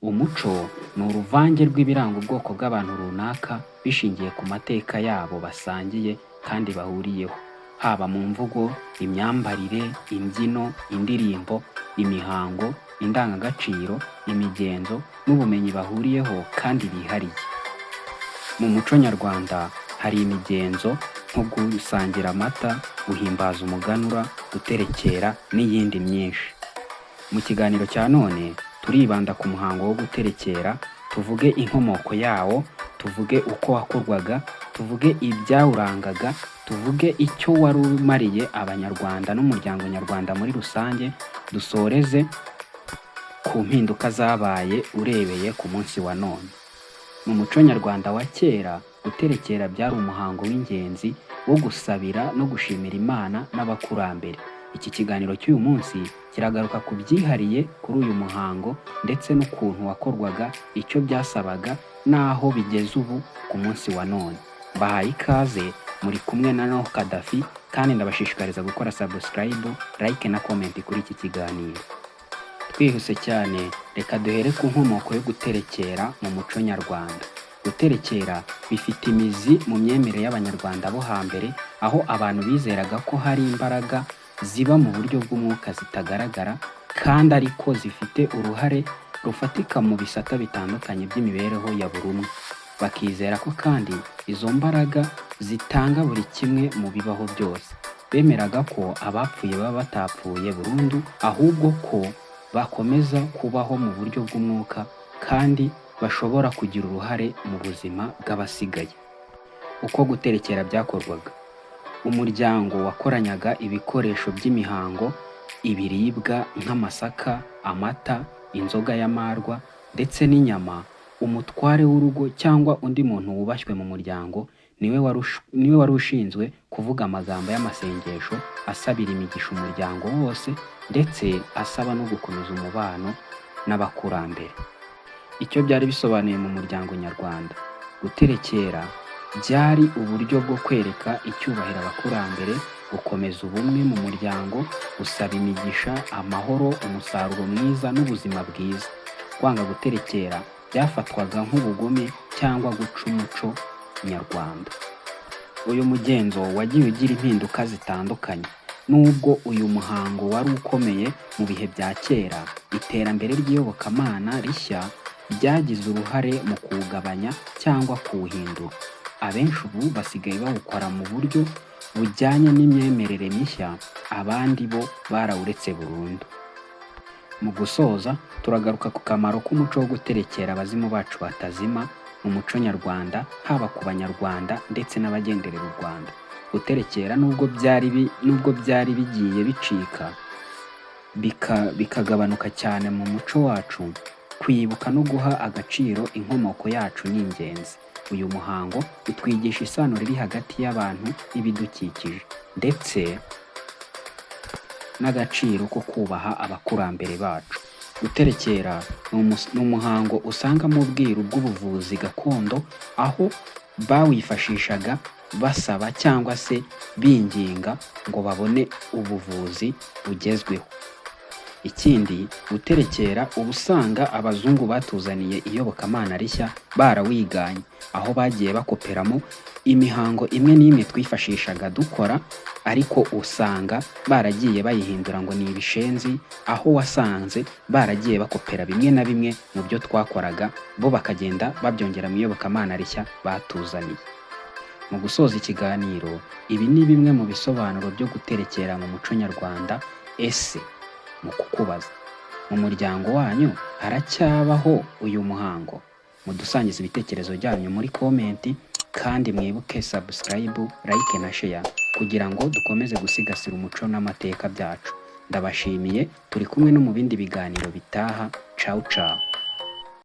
Umuco ni uruvange rw'ibiranga ubwoko bw'abantu runaka bishingiye ku mateka yabo basangiye kandi bahuriyeho, haba mu mvugo, imyambarire, imbyino, indirimbo, imihango, indangagaciro, imigenzo n'ubumenyi bahuriyeho kandi bihariye. Mu muco nyarwanda hari imigenzo nko gusangira amata, guhimbaza umuganura, guterekera n'iyindi myinshi. Mu kiganiro cya none turibanda ku muhango wo guterekera, tuvuge inkomoko yawo, tuvuge uko wakorwaga, tuvuge ibyawurangaga, tuvuge icyo wari umariye Abanyarwanda n'umuryango nyarwanda muri rusange, dusoreze ku mpinduka zabaye urebeye ku munsi wa none. Mu muco nyarwanda wa kera, guterekera byari umuhango w'ingenzi wo gusabira no gushimira Imana n'abakurambere. Iki kiganiro cy'uyu munsi kiragaruka ku byihariye kuri uyu muhango ndetse n'ukuntu wakorwaga, icyo byasabaga n'aho bigeze ubu ku munsi wa none. Mbahaye ikaze, muri kumwe na Noah Kadafi, kandi ndabashishikariza gukora subscribe, like na comment kuri iki kiganiro. Twihuse cyane, reka duhere ku nkomoko yo guterekera mu muco nyarwanda. Guterekera bifite imizi mu myemerere y'Abanyarwanda bo hambere, aho abantu bizeraga ko hari imbaraga ziba mu buryo bw'umwuka zitagaragara kandi ariko zifite uruhare rufatika mu bisata bitandukanye by'imibereho ya buri umwe. Bakizera ko kandi izo mbaraga zitanga buri kimwe mu bibaho byose. Bemeraga ko abapfuye baba batapfuye burundu, ahubwo ko bakomeza kubaho mu buryo bw'umwuka kandi bashobora kugira uruhare mu buzima bw'abasigaye. Uko guterekera byakorwaga: umuryango wakoranyaga ibikoresho by'imihango, ibiribwa nk'amasaka, amata, inzoga y'amarwa ndetse n'inyama. Umutware w'urugo cyangwa undi muntu wubashywe mu muryango niwe wari ushinzwe kuvuga amagambo y'amasengesho asabira imigisha umuryango wose, ndetse asaba no gukomeza umubano n'abakurambere. Icyo byari bisobanuye mu muryango nyarwanda: guterekera byari uburyo bwo kwereka icyubahiro abakurambere, gukomeza ubumwe mu muryango, gusaba imigisha, amahoro, umusaruro mwiza n'ubuzima bwiza. Kwanga guterekera byafatwaga nk'ubugome cyangwa guca umuco nyarwanda. Uyu mugenzo wagiye ugira impinduka zitandukanye. Nubwo uyu muhango wari ukomeye mu bihe bya kera, iterambere ry'iyobokamana rishya ryagize uruhare mu kuwugabanya cyangwa kuwuhindura. Abenshi ubu basigaye bawukora mu buryo bujyanye n'imyemerere mishya, abandi bo barawuretse burundu. Mu gusoza, turagaruka ku kamaro k'umuco wo guterekera abazimu bacu batazima mu muco nyarwanda, haba ku Banyarwanda ndetse n'abagenderera u Rwanda. Guterekera nubwo byari bigiye bicika bikagabanuka cyane mu muco wacu, kwibuka no guha agaciro inkomoko yacu ni ingenzi. Uyu muhango utwigisha isano riri hagati y'abantu n'ibidukikije, ndetse n'agaciro ko kubaha abakurambere bacu. Guterekera ni umuhango usanga mu bwiru bw'ubuvuzi gakondo, aho bawifashishaga basaba cyangwa se binginga ngo babone ubuvuzi bugezweho. Ikindi, guterekera uba usanga abazungu batuzaniye iyobokamana rishya barawiganye, aho bagiye bakoperamo imihango imwe n'imwe twifashishaga dukora, ariko usanga baragiye bayihindura ngo ni ibishenzi, aho wasanze baragiye bakopera bimwe na bimwe mu byo twakoraga, bo bakagenda babyongera mu iyobokamana rishya batuzaniye. Mu gusoza ikiganiro, ibi ni bimwe mu bisobanuro byo guterekera mu muco nyarwanda. Ese mu kukubaza, mu muryango wanyu haracyabaho uyu muhango? Mudusangize ibitekerezo byanyu muri comment, kandi mwibuke subscribe, like na share kugira ngo dukomeze gusigasira umuco n'amateka byacu. Ndabashimiye, turi kumwe no mu bindi biganiro bitaha. Ciao ciao.